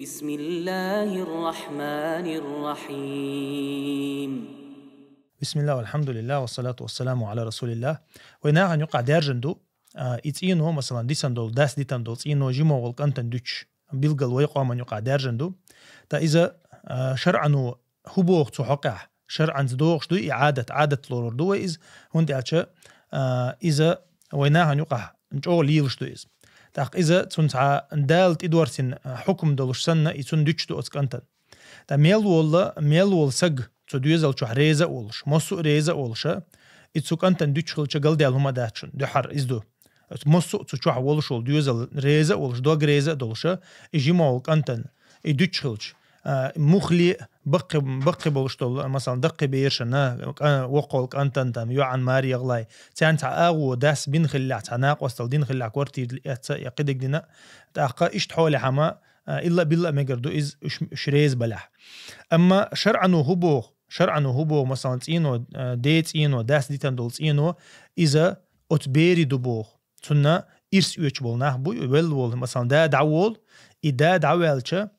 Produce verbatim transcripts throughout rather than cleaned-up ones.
بسم الله الرحمن الرحيم. بسم الله والحمد لله والصلاة والسلام على رسول الله. Вай нахана юкъа даьржан ду, а, и цӀено, масалан, дисан долу, дас дитан долу цӀено жимо волу кӀантана дуьтуш, билггал вай къоман юкъа даьржан ду. Та иза, а, шарӀано хӀу боху цу хьокъехь, шарӀанца догӀуш ду и Ӏадат, Ӏадат лорур ду вай иза, хӀунда аьлча, а, иза вай нахана юкъахь чӀогӀа лелаш ду иза. ТӀаккха иза цунна цхьа Дала тӀедорсина хьукум долуш санна, и цунна дуьтуш ду оцу кӀантана. Ткъа мел волла, мел волу саг цу доьзал чохь реза а волуш, массо а реза а волуша, и цу кӀантана дуьтуш хилча галдаьлла хӀума дац шуна, дуьххьара иза ду. Оцу массо а цу чохь волуш волу доьзал реза а волуш, дог реза а долуша, и жимо волу кӀантана, и дуьтуш хилча, а, мухле а, баккхи, баккхи болуш долу, масалан, даккхи берашна, кӀа-, воккхолу кӀантана, там, йоӀан маре гӀалгӀай, царна цхьа агӀо дас бина хиллехь, цхьа накъостал дина хиллехь, квартира эцна я кхидиг дина, тӀаккха иштта хьолехь хӀама, а, илла-билла а мегар ду иза уьш, уьш реза балехь. Амма шарӀано хӀу боху, шарӀано хӀу боху, масалан, цӀено, а, ден цӀено, дас дитан долу цӀено, иза оцу берий ду боху. Цунна ирс оьцуш болу нах бу, велла волу, масалан, да дӀаволу, и да дӀаваьлча,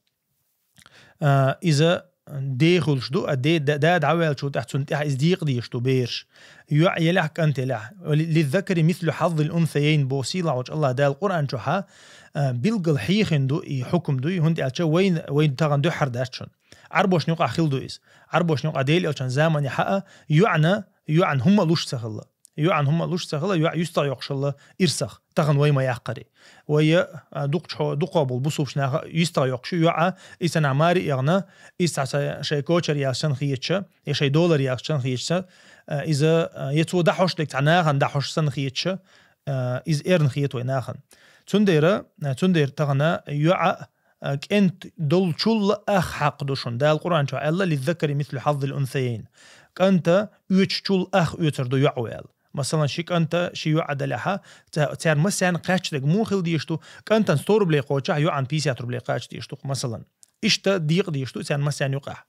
а, иза ден хуьлуш ду, а де-, да, да дӀаваьллачул тӀаьхьа цунна тӀаьхьа иза декъа дезаш ду бераш. ЙоӀ елахь, кӀант елахь. Ва ли-, «Лиззакари мислу хьаззил унсайайн» боху сийлахьчу Аллах Дала Къуръан чохьа, а, билггал хьехина ду и хьукум дуй, хӀунда аьлча вайн, вайн тахана дуьххьара дац шуна. Ӏарбошна юкъахь хилла ду иза. Ӏарбошна юкъахь Делан Элчан заманехьа а йоӀана, йоӀана хӀумма луш ца хилла. ЙоӀана хӀумма луш ца хилла, йоӀ юьстагӀ йоккхуш хилла ирсах, тахана вай ма яккхари. Вай, а, дукхачу хьо-, дукхах болу бусулбачу наха юьстагӀ йоккхуш ю йоӀа, и санна маре а эгӀна, иза цхьа са-, шайн кочар яьлча санна хеташ, я шайн долар яьлча санна хеташ, а, иза, а, я цо дӀахьош дерг цхьа нахана дӀахьош санна хеташ, а, иза эрна хета вай нахана. Цундела, а, цундела тахана йоӀа а, кӀант долчул ах хьакъ ду шуна. Дала Къуръан чохь аьлла: «Лиззакари мислу хьаззил унсайайн». КӀанта оьцучул ах оьцур ду йоӀ ву аьлла. Масалан, ши кӀанта, ши йоӀ далехьа, ца-, царна массарна кхаьчдерг муха хила дезаш ду, кӀантана сто рублей кхочехь, йоӀана пятьдесят рублей кхача дезаш ду, масалан. Иштта декъа дезаш ду царна массарна юкъахь.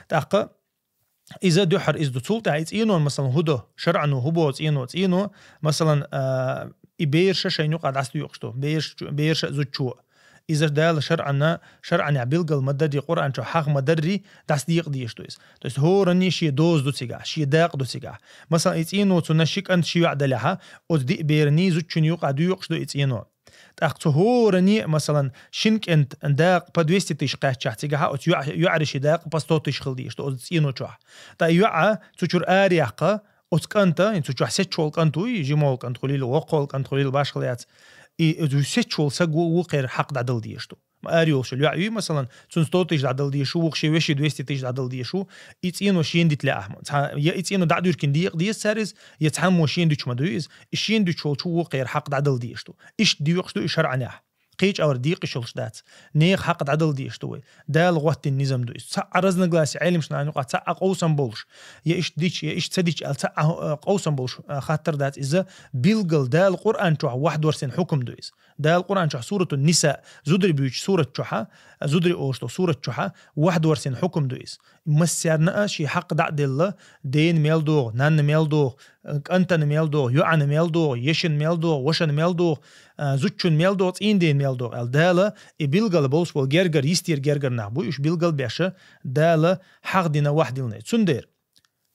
ТӀаккха иза дуьххьара иза ду. Цул тӀаьхьа и цӀенон, масалан, хӀу до, шарӀано хӀу бо цӀено, цӀено, масалан, а, и бераша шайн юкъа дӀасадоькъуш ду, бераш-, бераша а зудчо. Иза Дала шарӀана, шарӀанехь билгал ма дарри, Къуръан чу хьаха ма дарри, дӀасадекъа дезаш ду иза. То есть хӀоранний шен доза ду цигахь, шен дакъа ду цигахь. Масалан, и цӀено цунна ши кӀант, ши йоӀ далехьа, оцу диъ бераний зудчун юкъа доькъуш ду и цӀено. ТӀаккха цу хӀоранний, масалан, шин кӀант дакъа по двести тысяч кхаьччахь, цигахьа оцу йоӀ-, йоӀариши дакъа по сто тысяч хила дезаш ду оцу цӀено чохь. ТӀаккха йоӀа цу чуьра араяьккха, оцу кӀанта, цу чохь сецча волу кӀант вуй, жима волу кӀант хуьлийла, воккха волу кӀант хуьлийла, башхала яц. И оцу сецча волу саг ву, вукхеран хьакъ дӀадала дезаш ду. Ма ара йолуш йоӀ юй, масалан, цунна сто тысяч дӀадала дезаш ву, вукху шен вешин двести тысяч дӀадала дезаш ву, и цӀено шена дита лаахь ма. Цхьа, я и цӀено дӀадуьркина декъа деза цара иза, я цхьаммо шена дуьтуш ма дуй иза, и шена дуьтуш волчу вукхеран хьакъ дӀадала дезаш ду. Иштта доькъуш ду и шарӀанехь. Кхечу агӀор декъаш йолуш дац. Нехан хьакъ дӀадала дезаш ду вай. Дала гӀоттина низам ду иза. Цхьа а разногласие Ӏеламаш нахана юкъахь, цхьа а къовсам болуш, я иштта дича, я иштта ца дича аьлла, цхьа а, а, къовсам болуш, а, хаттар дац иза. Билггал Дала Къуръан чохь вахдорсина хьукум ду иза. Дала Къуръан чохь Суратун Ниса, зударий буьйцу сурат чохьа, зударий олуш долу сурат чохьа, вахдорсина хьукум ду иза. Массарна а шен хьакъ дӀа а делла, дена мел догӀу, нанна мел догӀу, кӀантана мел догӀу, йоӀана мел догӀу, ешана мел догӀу, вашана мел догӀу, а, зудчун мел догӀу, цӀийнден мел догӀу аьлла. Дала и билггал болуш болу гергар, йистера гергар нах бу, уьш билггал беша, Дала хьахдина вахдилнай. Цундера,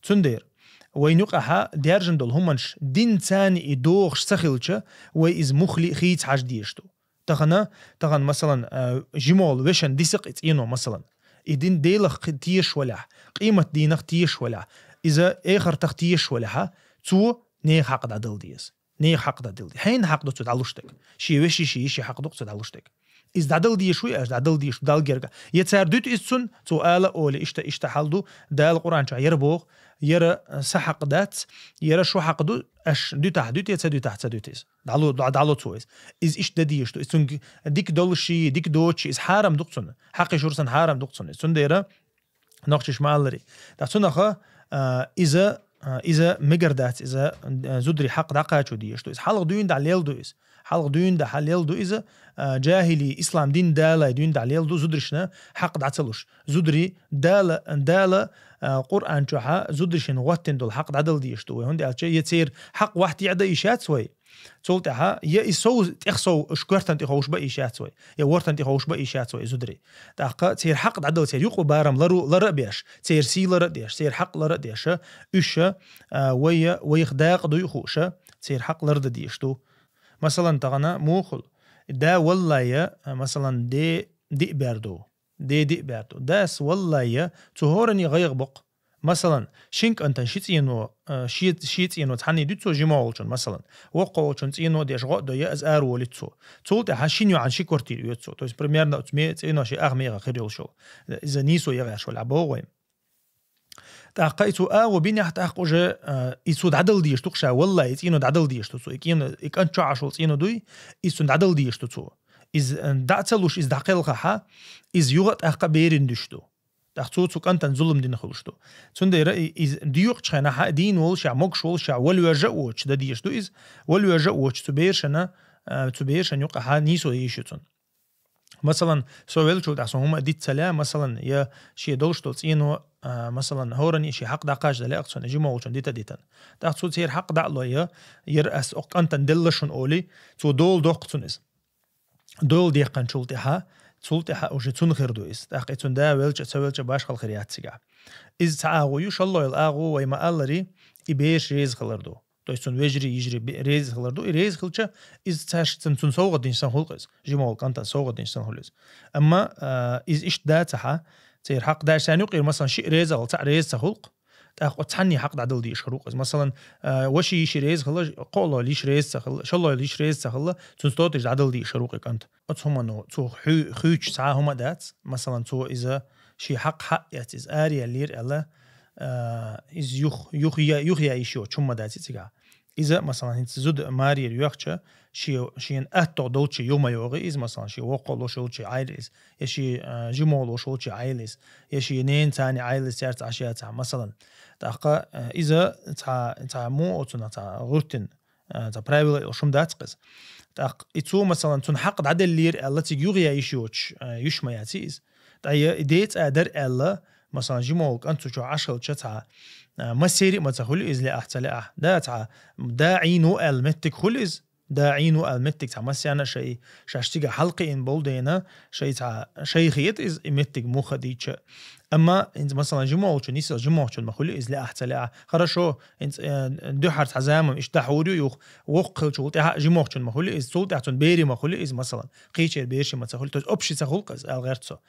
цундера, вайн юкъахьа даьржина долу хӀуманаш динца и догӀуш ца хилча, вай иза мухли а хийца хьажа дезаш ду. Тахана, тахана, масалан, а, жимолу вешан дисакъ и цӀено, масалан. И дин Делах кхи-, тешаш валехь, къемат дийнах тешаш валехь, иза эхартах тешаш валехьа, цо нехан хьакъ дӀадала деза. Нехан хьакъ дӀадала деза. Хьайна хьакъ ду цо дӀалуш дерг? Шен веши, шен йиши хьакъ ду цо дӀалуш дерг? Иза дӀадала дезаш вуй аша, дӀадала дезаш ду Далла герга. Я цара дуьту иза цунна, цо ала оле, иштта, иштта хьал ду, Дала Къуръан чохь яра боху, яра, а, сан хьакъ дац, яра шун хьакъ ду, аша дуьтахь дуьту, я ца дуьтахь ца дуьту иза. ДӀало, дӀа-, дӀало цо иза. Иза иштта дан дезаш ду. Иза цуьнга дика долуш ший, дика доцуш ший, иза хьарам ду-кх цунна. Хьакхи шура санна хьарам ду-кх цунна. Цундела нохчаш ма-аллари. ТӀаккха цунаха, а, иза, а, иза мегар дац, иза, а, зударий хьакъ дӀакхачо дезаш ду. Иза хьалха дуьйна дӀа лелла ду иза. Хьалха дуьйна дӀа хьа лел ду иза, а, джахили, ислам дин далай дуьйна дӀа лел ду зударшна хьакъ дӀа ца луш. Зудари Дала, Дала, а, Къуръан чухьа зударшин гӀоттин долу хьакъ дӀадала дезаш ду вай. ХӀунда аьлча, я церан хьакъ вахь тӀе а дан йиш яц вай, цул тӀаьхьа, я и сов тӀех сов уш коьртан тӀе ховш бан йиш яц вай, я вортан тӀе ховш бан йиш яц вай зударий. ТӀаккха церан хьакъ дӀадала, церан юкъа барам лару-, лара а беш, церан сий лара а деш, церан хьакъ лара а деша, уьш, а, вай, вайх дакъа дуй хууша, церан хьакъ ларда дезаш ду. Масалан, тахана мухул, да валлая, а, масалан, де диъ бер ду. Де диъ бер ду. Дас валлая, цу хӀорани гӀайгӀа боккху. Масалан, шин кӀантан ши цӀено, а, ши, ши цӀено цхьанний дуьйцу цо жима волчун, масалан. Воккха волчун цӀено деш гӀо а дой, аз ара волуьйту цо. Цул тӀаьхьа шин йоьхьан ши квартира оьцу цо. То есть, примерно, оцу ме-, цӀено ши ах мегӀа хир йолуш йолу. Иза нийсо ягӀеш валахь боху вай. ТӀаккха и цо агӀо бинехь, тӀаккха уже, а, и цо дӀадала дезаш ду-кх ша, валлай, и цӀено дӀадала дезаш ду цо. И кӀено, и кӀант чохь Ӏаш волу цӀено дуй, и цунна дӀадала дезаш ду цо. Иза, а, дӀа а ца луш, иза дӀакхелхахьа, иза юха а тӀаккха берина дуьш ду. ТӀаккха цо цу кӀантана зулам дина хуьлуш ду. Цундела и, иза доькъучу хенахьа, дийна волушехь, могуш волушехь, валвежа а воцуш, дан дезаш ду иза, валвежа а воцуш, цу берашана, а, цу берашана юкъахьа нийсо йиш ю цунна. Масалан, со веллачул тӀаьхьа сон хӀума а дита ца лаьа, масалан, я шен долуш долу цӀено, а, масалан, хӀоранна шен хьакъ дӀакхача дан лаьа-кх цунна, жима волчун дита а дитина. ТӀаккха цо церан хьакъ дӀа а лой, я, яра ас окху кӀантана делла шуна олий, цо дола доккху цунна иза. Дола деккханчул тӀаьхьа, цул тӀаьхьа уже цунна хир ду иза. ТӀаккха и цунна да велча а, ца велча а башхалла хир яц цигахь. Иза цхьа агӀо ю, шолгӀа йолу агӀо вай ма-аллара, и бераш реза хилар ду. То есть цунна вежарий, йижарий бе-, реза хилар ду. И реза хилча, иза цаьршинна цунна совгӀат динчу санна хуьлу-кх иза. Жима волу кӀантана совгӀат динчу санна хуьлу иза. Амма, а, иза иштта дацахьа, церан хьакъ даш царна юкъера, масалан, шиъ реза а хилла, цхьаъ реза ца хуьлу-кх, тӀаккха оцу цхьанний хьакъ дӀадала дезаш хир ву-кх иза. Масалан, а, ваши йиши реза хилла, кхоалгӀа йолу йиш реза ца хилла, цунна стоташ дӀадала дезаш хир ву-кх и кӀант. Оцу хӀумано цо хьу-, хуьйцуш цхьа а хӀума дац, масалан, цо иза шен хьакъ хьаъ эцна, иза араяьллера аьлла, а, иза юх-, юхая-, юхаян йиш йоцуш хӀума дац и цигахь. Иза, масалан, хӀинца зуда марера йоьхча, шен, шена аттагӀа долчу юха ма йогӀий иза, масалан, шен воккхалла волуш йолчу Ӏайла иза, я шен, а, жимолла волуш волчу Ӏайла иза, я шен ненан царна Ӏайла иза, цаьрца Ӏаш яцахь, масалан. ТӀаккха, а, иза цхьа, цхьа муха оцунах цхьа гӀуьртина а, цхьа правила йолуш хӀума дац-кх иза. ТӀаккха и цо, масалан, цунна хьакъ дӀаделлера аьлла, цига юхаян йиш йоцуш, а, йиш ма яц иза. Ткъа я и ден цӀа дара аьлла, масалан, жима волу кӀант цу чохь Ӏаш хилча цхьа, а, массеран а ма ца хуьлу иза, лаахь ца лаахь. Да, цхьа да Ӏийна ву аьлла меттиг хуьлу иза. Да Ӏийна ву аьлла меттиг цхьа массарна а шай, шаьш цигахь хьалакхиъна болу дена, шай цхьа, шай хета иза и меттиг муха дийча. Амма, хӀинца, масалан, жима волчун, йисал жима волчун ма хуьлу иза, лаахь ца лаахь. Хорошо, хӀинца, э, дуьххьара цхьа заман иштта дӀахьур ю юха, воккха хилчул тӀаьхьа а жима волчун ма хуьлу иза, цул тӀаьхьа цунна берий ма хуьлу иза, масалан, кхечеран бераши ма ца хуьлу, то есть общий ца хуьлу-кх иза, ала гӀерта цо.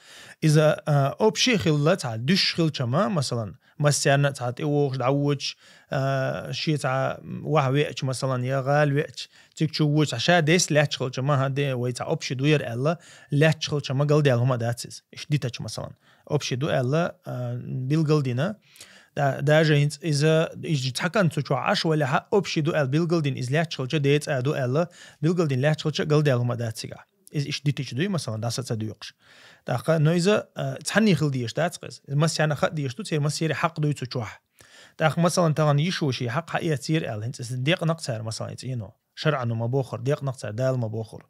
Иза, э, общий хилла, цхьа дуьш хилча ма, масалан, массарна а цхьа тӀевогӀуш, дӀаводуш, э, шен цхьа ваха веача, масалан, я гӀала веача, цига чу вуьйцу, ша дес лаьтташ хилча ма, хӀан де, вай цхьа общий ду яра аьлла, лаьтташ хилча ма галдаьлла хӀума дац иза. Иштта дитача, масалан, общий ду аьлла, а, билгалдина. Да-, даже хӀинца иза, иза цхьа кӀант цу чохь Ӏаш валахь а, общий ду аьлла билгалдина, иза лаьтташ хилча ден цӀа ду аьлла, билгалдина лаьтташ хилча галдаьлла хӀума дац цигахь. Иза иштта дитича дуй, масалан, дӀаса ца доькъуш. ТӀаккха, но иза, а, цхьанний хила дезаш дац-кх иза. Иза массарна а хаа дезаш ду, церан массеран хьакъ дуй цу чохь. ТӀаккха, масалан, тахана йишо шен хьакъ хьаэцнера аьлла, хӀинца иза декъна-кх цара, масалан, и цӀено. ШарӀано ма бохура, декъна-кх цара, Дала ма бохура.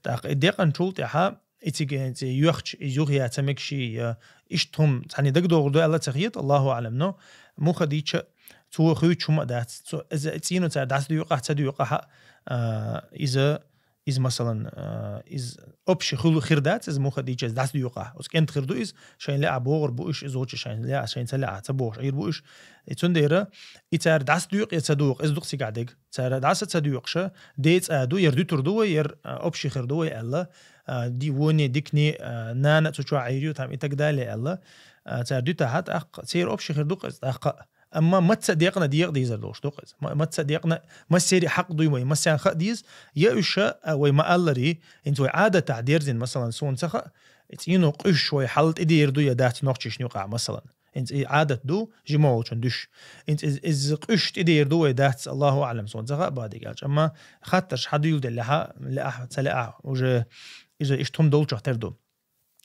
ТӀаккха и декъначул тӀаьхьа, и цига, хӀинца йоьхча, иза юхаян ца мегаш, я иштта хӀума цхьанний дагадогӀур ду аьлла ца хета, Аллаху аӀлам, но муха дийча, цо хуьйцуш хӀума а дац. Цо, иза цӀено цара дӀасадоькъахь, ца доькъахь а, а, иза, иза, масалан, а, иза общий хуьлу хир дац, иза муха дийча, иза дӀасадоькъахь. Оцу кӀентан хир ду иза, шайна лаахь богӀур бу уьш, иза волчу шайна лаахь, шайна ца лаахь, ца богӀуш Ӏийр бу уьш. И цундела и цара дӀасадоькъа я ца докъа, иза ду-кх цигахь дерг. Цара дӀаса ца доькъуша, ден цӀа ду, яра дуьтур ду вай, яра, а, общий хир ду вай аьлла, а, ди-, воне, дикане, а, нана а цу чохь Ӏийр ю, там и так далее аьлла, а, цара дуьтахь а тӀаккха, церан общий хир ду-кх иза тӀаккха а. Амма маца а декъна декъа дезар долуш ду-кх иза. Ма-, маца а декъна, массеран хьакъ дуй вай, массарна хаа деза, я уьш, а, вай ма-аллара, хӀинца вай Ӏадатахь дерзина, масалан, суна ца хаьа, цӀено къуьйсуш вай хьал тӀедер ду я дац нохчашна юкъахь, масалан. ХӀинца и Ӏадат ду, жима волчун дуьш. ХӀинца иза, иза къуьйсуш тӀедер ду вай дац, Аллаху аӀлам, суна ца хаьа бадиг аьлча. Амма хаттарш хьадуьйладеллехь а, лаахь, ца лаахь, уже иза иштта хӀума долчух тера ду.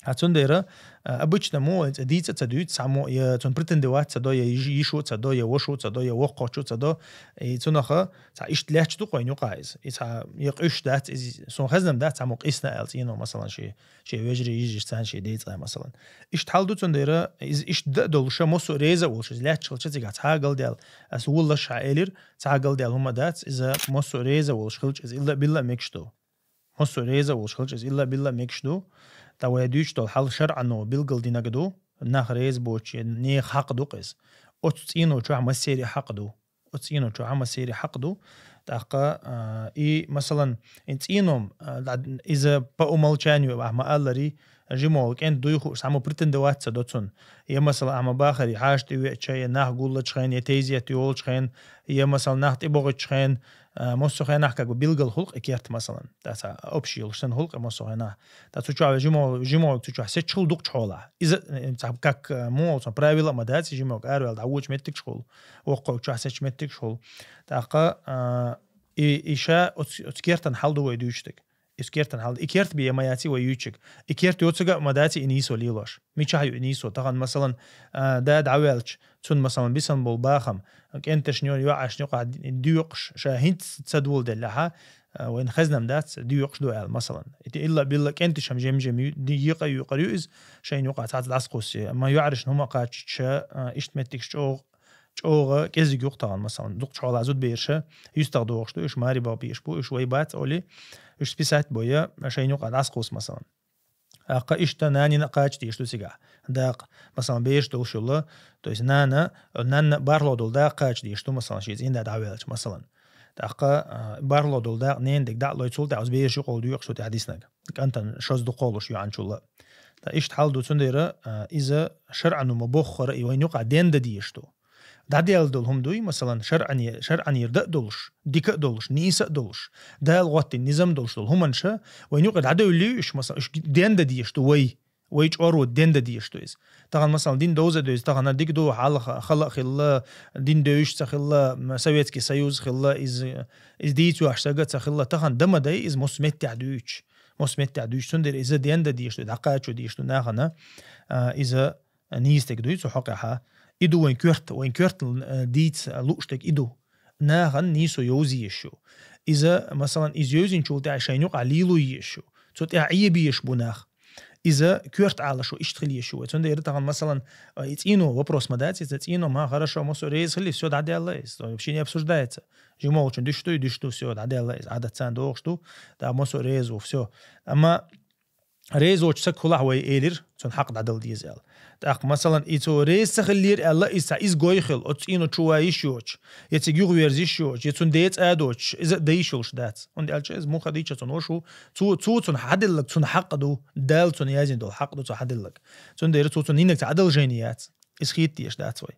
А цундера, а, обычно мо, э, дийца ца дуьйц, само, я цун претендовать ца до, я йиш-, йишо ца до, я вошо ца до, я воккхочо ца до, и цунаха, ца ишт леч ду кой нюкайз. И ца, я къуш дац, из, сон хазнам дац, само къисна эл цӀино, масалан, ши, ши вежри йижиш цан ши дейцай, масалан. Ишт хал ду цундера, из, ишт да долуша, мосо реза волш, из леч хилча цига ца галдел, ас уллаш ха элир, ца галдел ума дац, из мосо реза волш хилч, из илла билла мекш ду. Массо реза волуш хилча, иза илла билла мегаш ду. Та вай дуьйцуш долу хьал шаръано билгал динаг ду. Нах реза боцуш, нехан хьакъ ду-кх иза. Оцу цӀийночохь массери хьакъ ду. Оцу цӀийночохь массери хьакъ ду. ТӀаккха, а, и, масалан, и цӀийном, а, да, иза по умолчанию, ахьа ма-аллари, жимогӀа кӀент дуй хууш, цхьаммо претендовать ца до цунна. Я, масала, ахьа ма-бахари, хьаша тӀе веача, я нах гуллачу хен, я тезет йолчу хен, я, масала, нах тӀебогӀучу хен, а, массо хенахь как бы билгал хӀуллакх и керт, масалан. Та ца общий йолуш санна хӀуллакх массо хенахь. Та цу чохь жимо-, жимогӀа цу чохь сеччахула дукхачу хьолахь. Иза, э, ца как, э, муха цхьа правила а ма дац, жимогӀа араваьлла дӀавочу меттигаш хула, воккхачу чохь сечу меттигаш хула. ТӀаккха, а, и, и ша оц-, оцу кертан хьал ду вай дуьйцуш дерг. Иза кертан хьал. И керт бен ма яций вай юьйцург. И керт йоцург а ма даций и нийсо лелош. Мичахь ю и нийсо? Тахана, масалан, а, да дӀаваьлча, цунна, масалан, бисана болу бахам, кӀенташна, йоӀашна юкъахь доькъуш, ша хӀинца ца доладеллехьа, а, вайна хезнам дац, доькъуш ду аьлла, масалан. И илла-билла кӀенташ хӀама жем-жем ю-, ди-, йикъа юкъара ю иза, шайна юкъахь цхьацца дӀасакхуссий. Амма йоӀаршна хӀума кхаччича, а, иштта меттигаш чӀогӀа чӀогӀа кӀезиг юкъа тахана, масалан, дукхачу хьолахь зуда бераша, юьстах догӀуш ду, уьш маре бан беш бу, уьш вай бац олий, уьш списать бой, шайна юкъахь дӀасакхуссу, масалан. ТӀаккха иштта нанина а кхача деш ду цигахь. Дакъа, масалан, бераш долуш йолу, то есть нана, нанна бархӀло долу дакъа кхача деш ду, масалан, шен цӀийнда дӀаваьлча, масалан. ТӀаккха, а, бархӀло долу дакъа ненан дерг дӀа а лой, цул тӀаьхьа оцу бераш юкъахула доькъуш ду тӀаьхьа диснарг. КӀантана шозза дукха волуш йоӀанчул а. Ткъа иштта хьал ду, цундела, а, иза шаръано ма-боххара, и вайна юкъахь денда дезаш ду. ДӀаделла долу хӀума дуй, масалан, шаръане-, шаръанера да а долуш, дика а долуш, нийса а долуш, Дала гӀоттийна низам долуш долу хӀуманаш, вайна юкъара дӀадевллий уьш, масалан, уьш денда дезаш ду вай, вай чӀоро денда дезаш ду иза. Тахана, масалан, дин довза а девза, тахана дика ду, хьалха хала а хилла, дин девзаш ца хилла, м, Советский Союз хилла, иза, иза дийца йош сага а ца хилла, тахана дан ма дай иза массо меттехь дуьйцуш. Массо меттехь дуьйцуш, цундела иза денда дезаш ду, дӀакхачо дезаш ду нахана, а, иза нийса дерг дуй цу хьокъехьа. И ду вайн коьрта, вайн коьртан, а, дийца лууш дерг и ду. Нахана нийсо йовза езаш ю. Иза, масалан, иза йовзинчул тӀаьхьа шайна юкъахь лело езаш ю. Цу тӀаьхьа Ӏебеш бу нах. Иза коьрта Ӏалашо иштта хила езаш ю вай. Цундела тахана, масалан, а, и цӀийно вопрос ма дац, иза цӀийно ма хорошо, массо реза хили, всё, дӀаделла иза. Вообще не обсуждается. ЖимогӀучун дуьш дуй, дуьш ду, всё, дӀаделла иза. Ӏадат царна догӀуш ду, да, массо реза ву, всё. Амма резочу саг хулахь вай элира, цунна хьакъ дӀадала деза аьлла. ТӀаккха, масалан, и цо реза ца хиллера аьлла, иза цхьа иза гой хила, оцу цӀийно чу ван йиш йоцуш, я цига юха верза йиш йоцуш, я цунна ден цӀа доцуш, иза а дан йиш йолуш дац. ХӀунда аьлча иза муха дийча цунна вашу, цо, цо цунна хьаделлаг, цунна хьакъ ду, Дала цунна яздина долу хьакъ ду цо хьаделлаг. Цундела цо цунна ниннаг цхьа одолжение яц. Иза хеташ дац вай.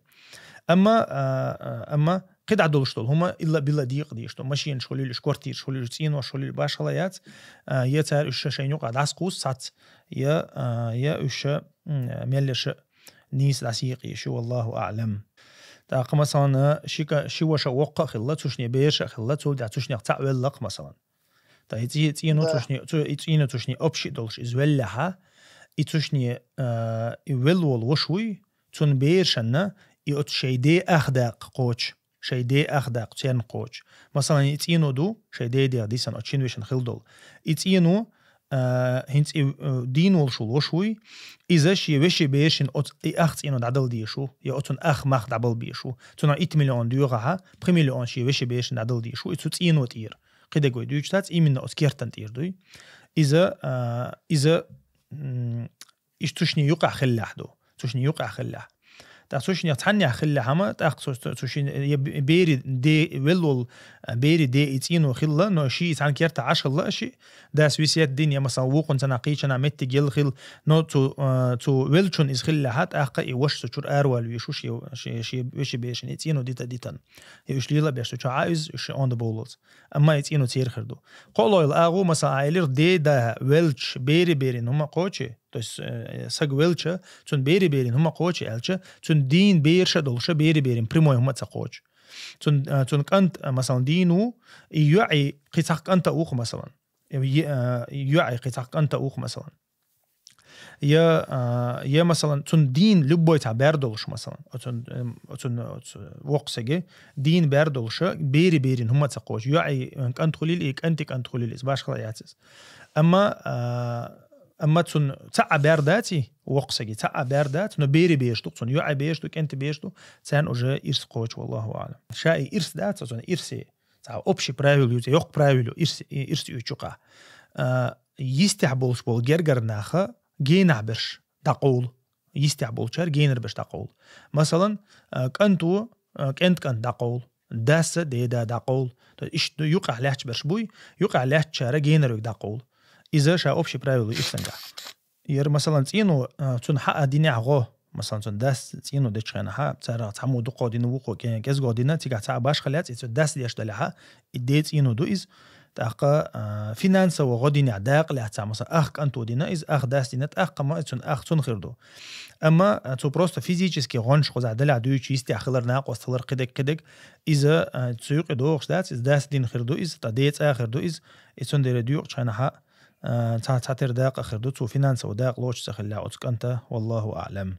Амма, а, а, амма кхидӀа долуш долу хӀума илла-билла декъа дезаш ду. Машинаш хуьлийла уьш, квартираш хуьлийла уьш, цӀенош хуьлийла уьш, башхала яц. А, я цара уьш ша шайна юкъахь дӀасакхуссу цхьацца, я, а, я уьш ша, м, меллаша нийса дӀасекъа езаш ю, валлаху аӀлам. ТӀаккха, масалан, ши ка-, ши ваша воккха а хилла, цу шине бераш а хилла, цул тӀаьхьа цу шинех цхьаъ велла-кх, масалан. Ткъа и цӀе-, цӀено Да. цу шине, цу, и цӀено цу шине общий долуш иза веллехьа, и цу шине, а, и велла волу ваша вуй, цунна берашна и оцу шайн ден ах даккха кхочу, шайн ден ах даккха церна кхочу. Масалан, и цӀено ду, шайн ден дегӀ дисана, оцу шина вешина хила долу. И цӀено, а, хӀинца и, а, дийна волуш волу ваша вуй, иза шен вешин берашна оцу и ах цӀено дӀадала дезаш ву, я оцунна ах мах дӀабала безаш ву. Цунах итт миллион доьхахьа, пхи миллион шен вешин берашна дӀадала дезаш ву, и цу цӀено тӀера. Кхидерг вай дуьйцуш дац, именно оцу кертан тӀера дуй. Иза, а, иза, м, иза цу шине юкъахь хиллехь ду. Цу шине юкъахь хиллехь. ТӀаккха цу шинех цхьаннехь хиллехь хӀама, тӀаккха цу, цу, цу шин, я б-, бери де, велла волу, а, бери де и цӀено хилла, но ши цхьана керта Ӏаш хилла а ши, дас весет дина, я, масалан, вукхунна цхьанхьа кхечанхьа меттиг елла хилла, но цу, а, цу веллачун иза хиллехьа, тӀаккха и ваша цу чуьра аравала везаш ву шен, шен, шен вешин берашна и цӀено дита а дитина. Я уьш лела а беш цу чохь Ӏа иза, уьш онда бовлалц. Амма и цӀено церан хир ду. КхоалгӀа йолу агӀо, масалан, Ӏа элира, ден да веллачу бери-берина хӀума кхочий, то есть, э, саг веллача, цунна бери-берина хӀума кхочий аьлча, цунна дийна бераш а долуша бери-берина прямой хӀума а ца кхочу. Цун, э, цун кӀант, э, масалан, дийна ву, и йоӀи кхин цхьа кӀант а ву-кх, масалан. Э, е-, э, йоӀи кхин цхьа кӀант а ву-кх, масалан. Я, а, я, масалан, цун дийна любой цхьа бер долуш, масалан, оцун, эм, оцун, оцу-, воккха сага дийна бер долуша, бери-берин хӀума ца кхочу, йоӀи кӀант хуьлийла и, кӀанти кӀант хуьлийла, иза башхала яц иза. Амма, а, амма цун цхьа а бер дац и, воккха сага цхьа а бер дац, но бери-бераш ду, цун йоӀи бераш ду, кӀанти бераш ду, царна уже ирс кхочу, валлаху аълам. Ша и ирс дац, оцун ирсе цхьа общий правил ю, цхьа йоккха правил ю, ирс, и-, ирс ю чукъа. А, йистехь болуш болу гергара наха генахь берш дӀакъовлу. Йистехь болчара генара берш дӀакъовлу. Масалан, а, кӀанто, а, кӀент-кӀант дӀакъовлу. Дасса деда дӀакъовлу. То есть иштта ду юкъахь лаьтташ берш буй, юкъахь лаьттачара генара вег дӀакъовлу. Иза ша общий правил ю ирсангахь. Яра, масалан, цӀено, а, цунна хьаа динехь гӀо, масалан, цунна дас цӀено дечу хенахьа, царах цхьаммо дукхо дина, вукхо ке-, кӀезго дина, цигахь цхьа а башха лаьцна, и цу дас деш далехьа, и де цӀено ду иза. ТӀаккха, а, финансово гӀо динехь дакъа лаьцна, масалан, ах кӀанто дина иза, ах дас дина, тӀаккха ма цунна, ах цунна хир ду. Амма, а, цо просто физически гӀонаш кхузахь далехь дуьйцу, йистехь хилар, накъост хилар, кхидерг, кхидерг, иза, а, цу юкъе догӀуш дац, иза дас дина хир ду иза, тӀа де цӀа хир ду иза, и цундела дуьйкъучу хенахьа, а, цхьа, цхьатера дакъа хир ду, цо финансово дакъа лоцуш ца хилла оцу кӀанта, валлаху аълам.